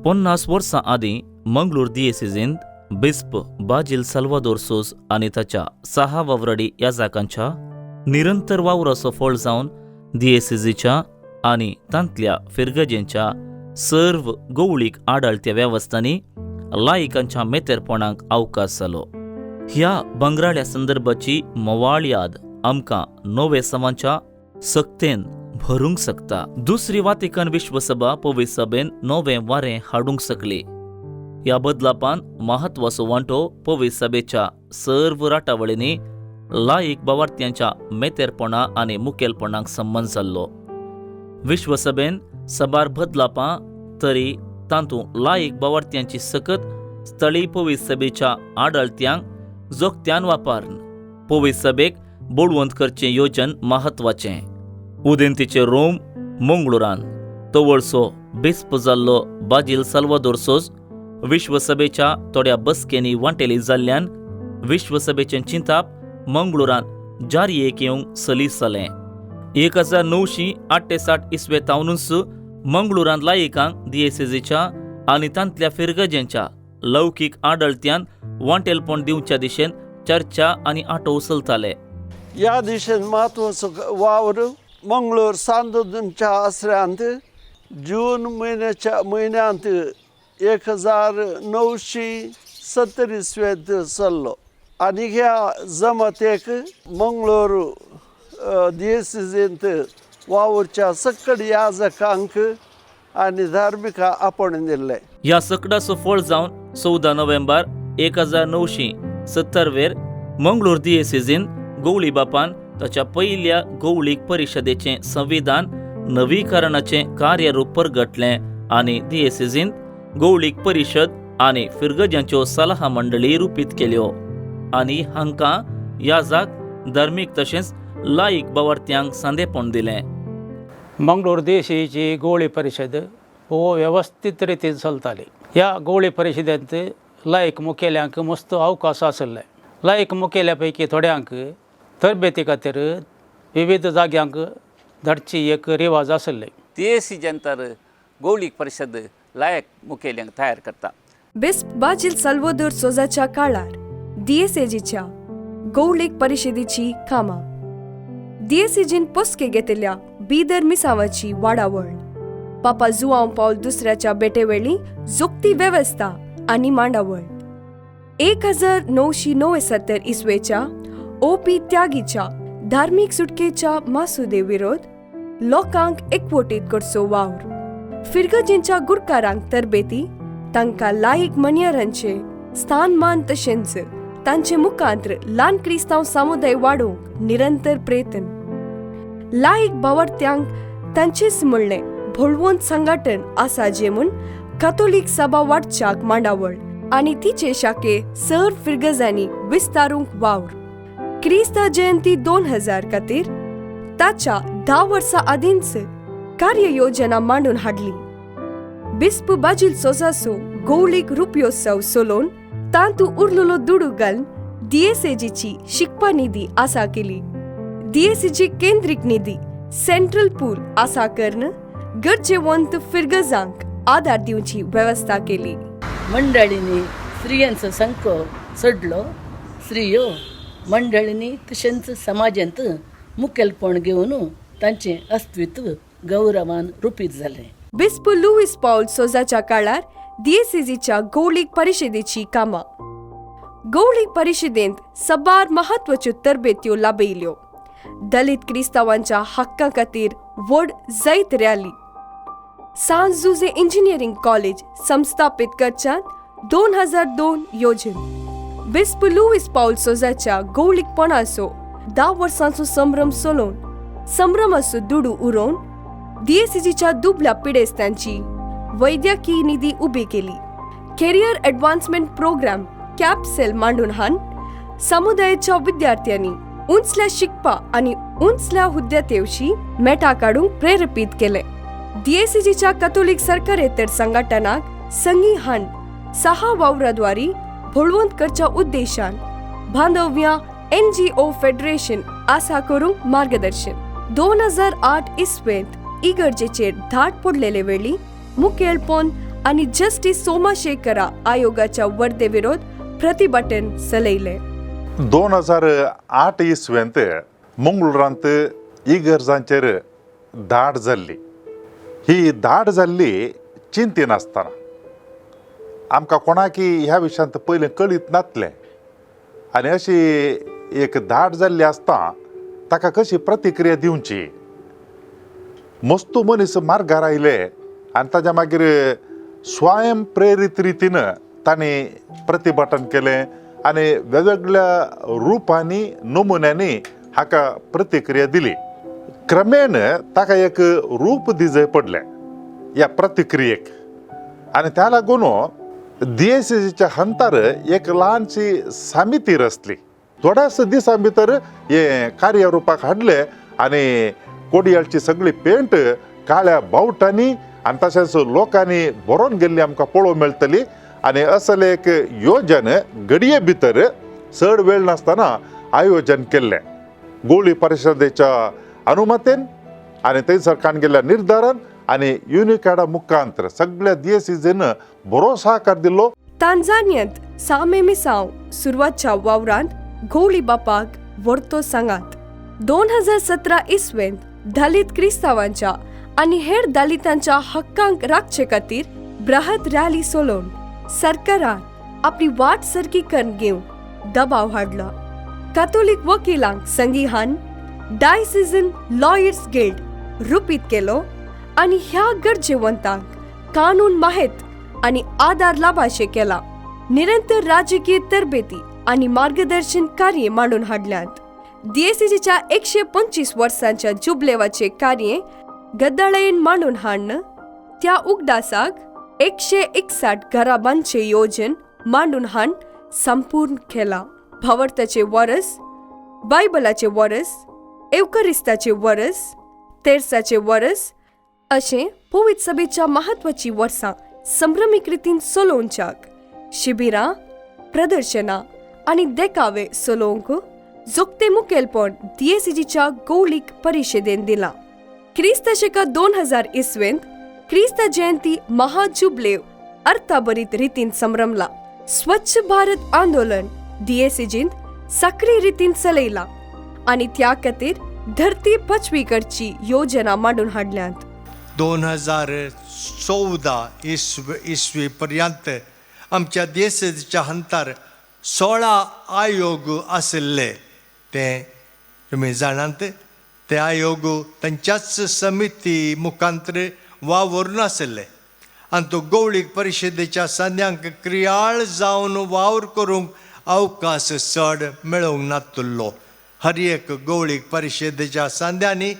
50 वर्सां आदीं मंगळूर दियेसेजींत बिस्प बाजील साल्वादोर सोज आनी ताच्या सहा वावराडी याजाकांच्या निरंतर वावराचो फळ जावन दियेसेजीच्या आनी तांतल्या फिरगजेंच्या सर्व गवळीक आडाळत्या वेवस्थांनी लायिकांच्या मेतेरपणाक अवकाश जालो. ह्या बंगराळ्या संदर्भाची मोवाळ याद आमकां नोवेसांवाच्या सक्तेन भरूंक शकता. दुसरी वातिकन विश्वसभा पवी सभेन नवें वारें हाडूंक शकली. ह्या बदलापान म्हत्वाचो वांटो पवी सभेच्या सर्व राटावळींनी लायक बावार्थ्यांच्या मेतेरपणा आनी मुखेलपणाक संबंद जाल्लो. विश्वसभेन सबार बदलापां तरी तातूंत लायक बावार्थ्यांची सकत स्थळी पवी सभेच्या आडळत्यांक जोगत्यान वापरून पवी सभेक बळवंत करचें योजन म्हत्वाचें. उदेंतीचे रोम मंगळुरान तवळसो बिस्प जाल्लो बाजील साल्वादोर सोज विश्वसभेच्या थोड्या बसकेंनी वांटेली जाल्ल्यान विश्वसभेचें चिंताप मंगळुरान जारयेक येवंक सलीस जालें. 1968 इसवे तावनूच मंगळुरांत लायिकांक दियेसेजीच्या आनी तांतल्या फिरगजेंच्या लौकीक आडळत्यान वांटेलपण दिवच्या दिशेन चर्चा आनी आटो चलताले. ह्या दिशेन म्हत्वाचो वावर मंगळूर सांदोदनच्या आसऱ्यांत जून म्हयन्याच्या म्हयन्यांत 1970 इसवेंत चल्लो आनी ह्या जमातेक मंगळूर दियेसिजींत वावुरच्या सकड याजकांक आनी धार्मिकां आपोवणें दिल्लें. ह्या सकडाचो फळ जावन 14 नोव्हेंबर 1970 वेर मंगळूर दियेसेजीन गवळी बापान ताच्या पयल्या गवळीक परिशदेचें संविधान नवीकरणाचें कार्यरूप परगटलें आनी दियेसेजीन गवळीक परिशद आनी फिरगजांच्यो सलाहा मंडळी रुपीत केल्यो आनी हांकां याजाक, धार्मीक तशेंच लायक बावार्थ्यांक सांदेपण दिलें. मंगळूर देशीची गोवळी परिशद हो वेवस्थीत रितीन चलताली. ह्या गोवळी परिशदेंत लायक मुखेल्यांक मस्त अवकाश आशिल्ले. लायक मुखेल्या पैकी थोड्यांक तरबेती खातीर विविध जाग्यांक धाडची एक रिवाज आशिल्ले. टी जनतर गौळीक परिशद लायक मुखेल्यांक तयार करता. बिस्प बाजील साल्वादोर सोजाच्या काळार दियेसेजीच्या गौळीक परिशदेची कामां. दियेसेजीन पोसके घेतिल्ल्या बिदर मिसावाची वाडावळ. पापा जुआंव पावल दुसऱ्याच्या बेटेवेळी जोगती वेवस्था आनी मांडावळ. 1969 इसवेच्या ओ पी त्यागीच्या धार्मीक सुटकेच्या मासुदे विरोध लोकांक एकवटीत करचो वावर. फिरगजेंच्या गुरकारांक तरबेती, तांकां लायक मनियरांचे स्थानमान तशेंच तांचे मुखांत्र ल्हान क्रिस्तांव समुदाय वाडोवंक निरंतर प्रयत्न. लायक बावडत्यांक तांचेच म्हणलें भोळवंत संघटन आसा जे म्हूण कथोलीक सभा वाडच्याक मांडावळ आनी तिचे शाखे सर फिरगजांनी विस्तारूंक वावर. क्रिस्ता जयंती 2000 खातीर ताच्या 10 वर्सां आदींच कार्ययोजना मांडून हाडली. बिस्प बाजील सोजाचो गौळीक रुपयोत्सव सोलोवन तांतू उरलेलो दुडू घालून दियेसेजीची शिकपा निधी आसा केली. दियेसेजी केंद्रीक निधी, सेंट्रल पूल आसा करून गरजेवंत फिरगजांक आदार दिवची वेवस्था केली. मंडळींनी स्त्रियांचो संको चडलो. स्त्रियो मंडळींनी तशेंच समाजांत मुखेलपण घेवन तांचें अस्तित्व गौरवान रुपीत जालें. बिस्प लुईस पावल सोजाच्या काळार दियेसेजीच्या गौळीक परिशदेची कामां. गौळीक परिशदेंत सबार म्हत्वाच्यो तरबेत्यो लाभयल्यो. दलित क्रिस्तांवांच्या हक्का खातीर व्हड जैत रॅली. सांत जुझे इंजिनियरींग कॉलेज संस्थापीत करच्यात 2002 योजन. बिस्प लुईस पावल सोजाच्या गौळीकपणाचो 10 वर्सांचो संभ्रम चलोवन संभ्रमाचो दुडू उरोवन दियेसीजीच्या दुबल्या पिडेस्तांची वैद्यकीय निधी उबी केली. कॅरियर एडवान्समेंट प्रोग्राम कॅपसेल मांडून हान समुदायाच्या विद्यार्थ्यांनी उंचल्या शिकपा आनी उंचल्या हुद्द्या तेवशी मेटा काडूंक प्रेरेपीत केले. डीएसीजीच्या कथोलीक सरकारेतर संघटनाक संगी हान सहा वावराद्वारी बळवंत करच्या उद्देशान बांधव्या एनजीओ फेडरेशन आसा करूंक मार्गदर्शन. 2008 इसवेंत इगर्जेचेर धाड पडलेले वेळी मुखेलपण आनी जस्टीस सोमाशेखरा आयोगाच्या वर्दे विरोध प्रतिभटन चलयलें. 2008 इसवेंत मंगळुरांत इगर्जांचेर धाड जाल्ली. ही धाड जाल्ली चिंतिनासतना आमकां कोणाकी ह्या विशयांत पयलें कळीत नासलें आनी अशी एक धाड जाल्ली आसता ताका कशी प्रतिक्रिया दिवची. मस्तू मनीस मार्गार आयले आनी ताज्या मागीर स्वयं प्रेरीत रितीन तांणी प्रतिभटन केलें आनी वेगवेगळ्या रुपांनी नमुन्यांनी हाका प्रतिक्रिया दिली. क्रमेण ताका एक रूप दिजय पडलें ह्या प्रतिक्रियेक आनी त्या लागून दियेसीच्या हंतार एक ल्हानशी समिती रचली. थोड्याच दिसां भितर हें कार्यरुपाक हाडलें आनी कोडयाळची सगळी पेंट काळ्या बावटांनी आनी तशेंच लोकांनी भरोन गेल्ली आमकां पळोवंक मेळटली. आनी असलें एक योजन घडये भितर चड वेळ नासतना आयोजन केल्लें गोळी परिशदेच्या अनुमतेन आनी थंयसर काण गेल्ल्या निर्धारान आनी युनिकाडा मुखांतर सगळ्या दियेसीजेन बरो सहकार दिल्लो. तांजानियांत सामेमिसांव सुरवातच्या वावरांत घोवळी बापाक वर्तो सांगात. 2017 इसवेंत दलित क्रिस्तांवांच्या आनी हेर दलितांच्या हक्कांक राखचे खातीर बृहत रॅली चलोवन सरकारान आपली वाट सारकी करून घेवंक दबाव हाडला. कातोलीक वकिलांक संगिहान डायसिजन लॉयर्स गिल्ड रुपीत केलो आनी ह्या गरजेवंतांक कानून माहेत आनी आदार लाभाशें केला. निरंतर राजकीय तरबेती आनी मार्गदर्शन कार्य मांडून हाडल्यांत. डीएसीजीच्या 125 वर्सांच्या जुबलेवाचे कार्य गद्दाळेन मांडून हाडन त्या उगडासाक 161 घरां बांदचे योजन मांडून हाड संपूर्ण केला. भावार्थाचे वरस, बायबलाचे वरस, एवकरिस्ताचे वरस, तेर्साचे वरस अशें पवित्र सभेच्या म्हत्वाची वर्सां संभ्रमीक रितीन चलोवच्याक शिबिरां, प्रदर्शनां आनी देखावे चलोवंक जोगते मुखेलपण डीएसीजीच्या गौळीक परिशदेन दिलां. क्रिस्त शका 2000 इसवेंत क्रिस्त जयंती महाजुबलेव अर्थाभरीत रितीन संभ्रमला. स्वच्छ भारत आंदोलन डीएसीजींत सक्रीय रितीन चलयला आनी त्या खातीर धरती पचवी करची योजना मांडून हाडल्यांत. 2014 इसवी पर्यंत आमच्या देशाच्या हंतार 16 आयोग आशिल्ले ते तुमी जाणात. ते आयोग तांच्याच समिती मुखांतर वावरून आशिल्ले आनी तो गौळीक परिशदेच्या संद्यांक क्रियाळ जावन वावर करूंक अवकाश चड मेळोवंक नातुल्लो. हर एक गौळीक परिशदेच्या सांद्यांनी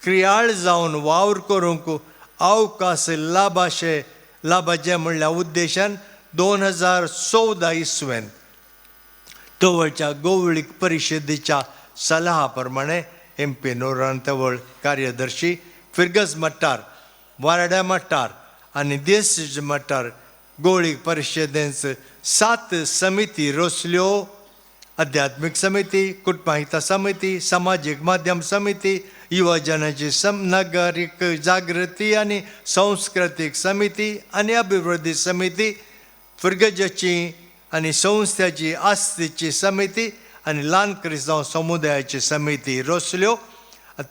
क्रियाळ जावन वावर करूंक अवकाश लाभाशे लाभाचें म्हणल्यार उद्देशान 2014 इसवेन तवळच्या गौळीक परिशदेच्या सलाहा प्रमाणे एम पी नोरान तवळ कार्यदर्शी फिरगज मट्टार, वारड्या मट्टार आनी देश मट्टार गौळीक परिशदेंत 7 समिती रचल्यो. आध्यात्मीक समिती, कुटुंबहिता समिती, समाजीक माध्यम समिती, युवजनाची नागरीक जागृती आनी सांस्कृतीक समिती आनी अभिवृद्धी समिती, फिरगजाची आनी संस्थेची आस्तीची समिती आनी ल्हान क्रिस्तांव समुदायाची समिती रचल्यो.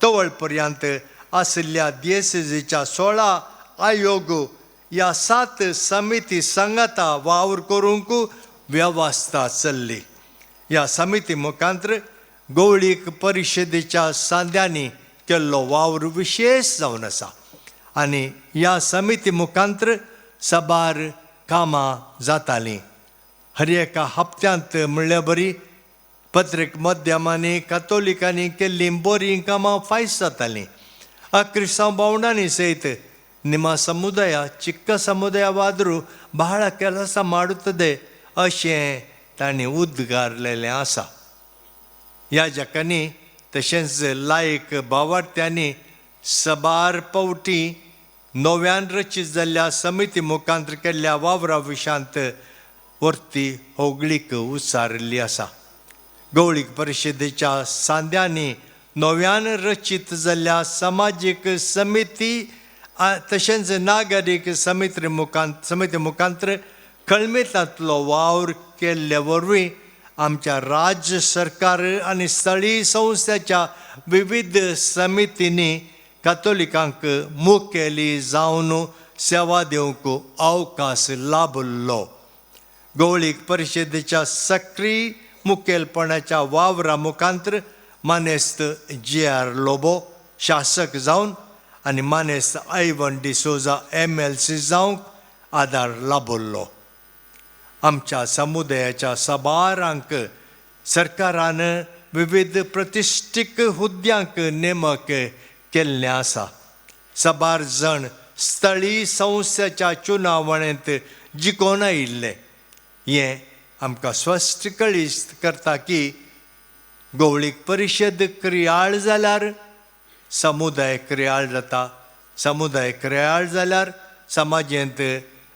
तवळ पर्यंत आशिल्ल्या डीएसीजीच्या 16 आयोग ह्या 7 समिती सांगाता वावर करूंक वेवस्था चल्ली. ह्या समिती मुखांतर गौळीक परिशदेच्या सांद्यांनी केल्लो वावर विशेश जावन आसा आनी ह्या समिती मुखांतर साबार कामां जातालीं. हर एका हप्त्यांत म्हणल्यार बरी पत्रीक माध्यमांनी कातोलिकांनी केल्लीं बरीं कामां फायस जातालीं. क्रिस्तांव भावंडांनी सयत ನಿಮ್ಮ ಸಮುದಾಯ ಚಿಕ್ಕ ಸಮುದಾಯವಾದರೂ ಬಹಳ ಕೆಲಸ ಮಾಡುತ್ತದೆ अशें तांणी उद्गारलेलें आसा. याजकांनी तशेंच लायक भावार्थ्यांनी सबार पावटी नव्यान रचीत जाल्ल्या समिती मुखांतर केल्ल्या वावरा विशांत वर्ती होगळीक उचारिल्ली आसा. गौळीक परिशदेच्या सांद्यांनी नव्यान रचीत जाल्ल्या समाजीक समिती तशेंच नागरीक समिती समिती मुखांत्र कळमेतांतलो वावर केल्ले वरवीं आमच्या राज्य सरकार आनी स्थळीय संस्थेच्या विविध समितींनी कातोलिकांक मुखेली जावन सेवा दिवंक अवकाश लाभल्लो. गवळीक परिशदेच्या सक्रीय मुखेलपणाच्या वावरा मुखांत्र मानेस्त जे आर लोबो शासक जावन आनी मानेस्त आयवन डिसोजा MLC जावंक आदार लाभल्लो. आमच्या समुदायाच्या साबारांक सरकारान विविध प्रतिश्ठीक हुद्द्यांक नेमक केल्लें आसा. साबार जण स्थळीय संस्थेच्या चुनावणेंत जिखोवन आयिल्ले. हें आमकां स्पश्ट कळीत करता की गवळीक परिशद क्रियाळ जाल्यार समुदाय क्रियाळ जाता, समुदाय क्रियाळ जाल्यार समाजेंत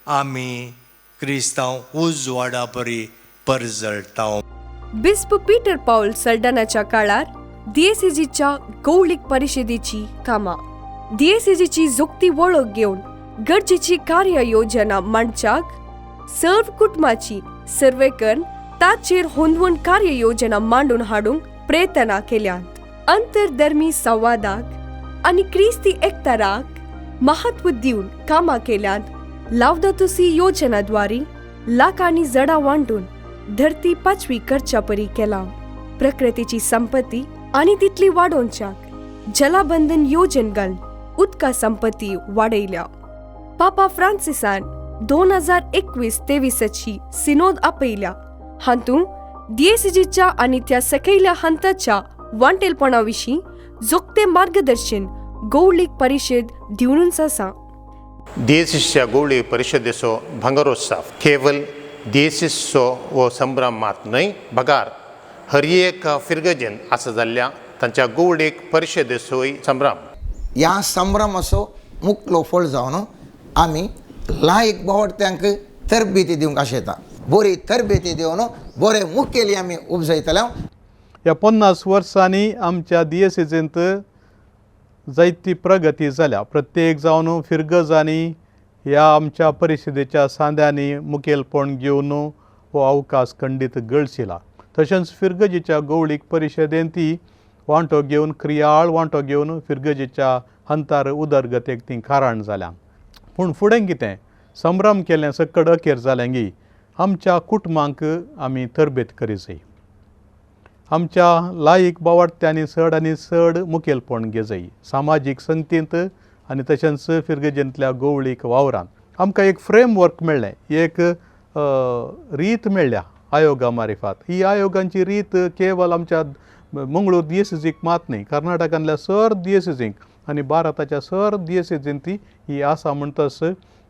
आमी क्रिस्तांव उजवाडा परी परजळटा. बिस्प पीटर पावल सल्डानाच्या काळार दियेसेजीच्या गौळीक परिशदेची कामां दियेसेजीची जोखती वळख घेवन गरजेची कार्य योजना मांडच्याक सर्व कुटुंबाची सर्वे करून ताचेर होंदवण कार्य योजना मांडून हाडूंक प्रयत्नां केल्यांत. अंतरधर्मी संवादाक आनी क्रिस्ती एकताराक महत्व दिवन कामां केल्यांत. लावदातुसी योजना द्वारे लाखांनी जडां वांटून धरती पाचवी करच्या परी केला. प्रकृतीची संपत्ती आनी तितली वाडोवच्याक जलाबंधन योजन घालून उदका संपत्ती वाडयल्या. पापा फ्रांसिसान 2021-23 सिनोद आपयल्या. हातूंत दियेसेजीच्या आनी त्या सकयल्या हंताच्या वांटेलपणा विशीं जोखते मार्गदर्शन गौळीक परिशद दिवनूच आसा. दियेसीसच्या गवळी परिशदेचो भांगरोत्सव केवल दियेसीसचो हो संभ्रम मात न्हय, बगार हर एक फिरगजेन आसा जाल्ल्या तांच्या गवळीक परिशदेचोय संभ्रम. ह्या संभ्रमाचो मुकलो फळ जावन आमी लायक बावडत्यांक तरबेती दिवंक आशेता. बरी तरबेती दिवन बरे मुखेली आमी उपजयतले. ह्या 50 वर्सांनी आमच्या दियेसेजींत जायती प्रगती जाल्या. प्रत्येक जावन फिरगजांनी ह्या आमच्या परिशदेच्या सांद्यांनी मुखेलपण घेवन हो अवकाश खंडीत गळशिला. तशेंच फिरगजीच्या गवळीक परिशदेंत ती वांटो घेवन क्रियाळ वांटो घेवन फिरगजीच्या हंतार उदरगतेक ती कारण जाल्या. पूण फुडें कितें संभ्रम केलें सकड अखेर जालें गी आमच्या कुटुंबांक आमी तरबेत करी जाय. आमच्या लायक बावडत्यांनी चड आनी चड मुखेलपण घेजय सामाजीक संगतींत आनी तशेंच फिरगजेंतल्या गवळीक वावरान आमकां एक फ्रेमवर्क मेळ्ळें, एक रीत मेळ्ळ्या आयोगा मारिफात. ही आयोगांची रीत केवल आमच्या मंगळूर दियेसेजीक मात न्हय, कर्नाटकांतल्या सर दियेसेजींक आनी भारताच्या सर दियेसेजींत ती ही आसा. म्हणटच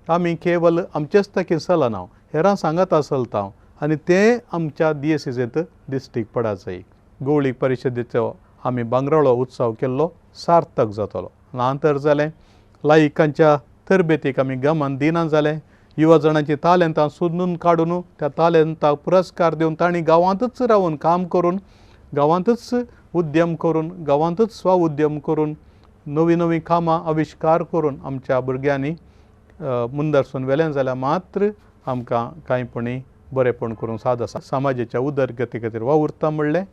आमी केवल आमचेच ताकी चलना, हेरां सांगात चलता आनी तें आमच्या दियेसेजींत दिश्टीक पडा जाय. गवळीक परिशदेचो आमी भांगराळो उत्सव केल्लो सार्थक जातलो. ना तर जालें लायकांच्या तरबेतीक आमी गमन दिना जालें. युवा जाणांची तालेंतां सोदून काडून त्या तालेंताक पुरस्कार दिवन तांणी गांवांतूच रावन काम करून गांवांतूच उद्यम करून गांवांतूच स्व उद्यम करून नवीं नवीं कामां आविश्कार करून आमच्या भुरग्यांनी मुंदरसून वेल्यान जाल्यार मात्र आमकां कांयपणी बरेंपण करूंक साद आसा. समाजाच्या उदरगती खातीर वावुरता म्हणलें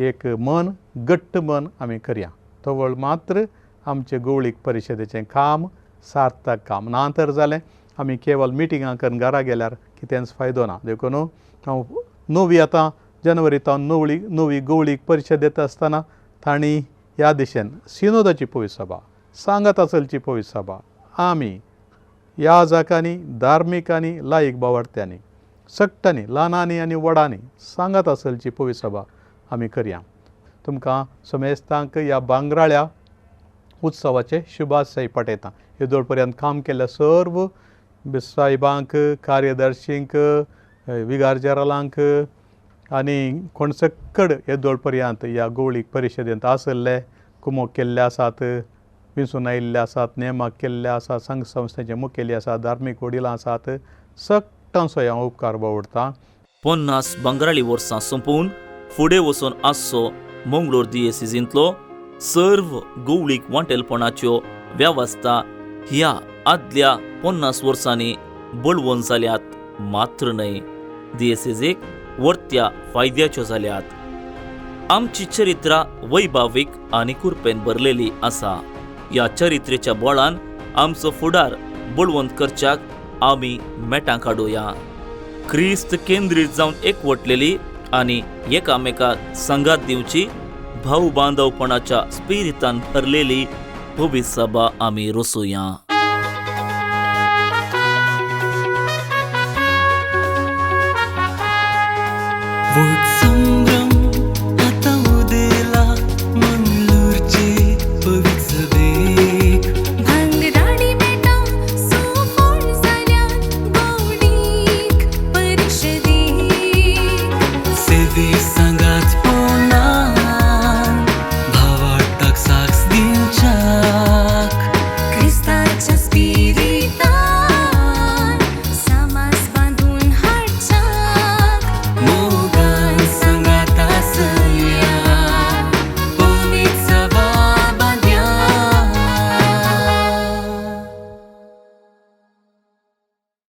एक मन घट्ट मन आमी करया. तवळ मात्र आमचें गवळीक परिशदेचें काम सार्थक काम. ना तर जालें आमी केवल मिटिंगां करून घरा गेल्यार कितेंच फायदो ना. देखून हांव नवी आतां जानेवारी तावन नवी गवळीक परिशद येता आसतना तांणी ह्या दिशेन सिनोदाची पवित्र सभा सांगाता चलची पवित्र सभा आमी ह्या जाकांनी धार्मिकांनी लायक बावडत्यांनी सगटांनी ल्हानांनी आनी व्हडांनी सांगाता चलची पवित्र सभा आमी करया. तुमकां समेस्तांक ह्या भांगराळ्या उत्सवाचे शुभाशय पाठयता. येदोळ पर्यंत काम केल्ल्या सर्व साहेबांक, कार्यदर्शींक, विगार जेरालांक आनी कोण सक्कड येदोळ पर्यंत ह्या गवळीक परिशदेंत आसल्ले, कुमोक केल्ले आसात, विंचून आयिल्ले आसात, नेमाक केल्ले आसात, संघ संस्थेचे मुखेली आसात, धार्मीक वडिलां आसात, सगटांचो हांव उपकार बावडटा. 50 भांगराळी वर्सां सोंपोवन फुडें वचून आसचो मंगळूर दियेसेजींतलो सर्व गवळीक वांटेलपणाच्यो वेवस्था ह्या आदल्या 50 वर्सांनी बळवंत जाल्यात मात्र न्हय, दियेसेजीक वर्त्या फायद्याच्यो जाल्यात. आमची चरित्रा वैभावीक आनी कुरपेन भरलेली आसा. ह्या चरित्रेच्या बळान आमचो फुडार बळवंत करच्याक आमी मेटां काडुया. क्रिस्त केंद्रीत जावन एकवटलेली आनी एकामेकाक संगात दिवची भाव बांधवपणाच्या स्पिरितान भरलेली पवित्र सभा आमी रोसुया.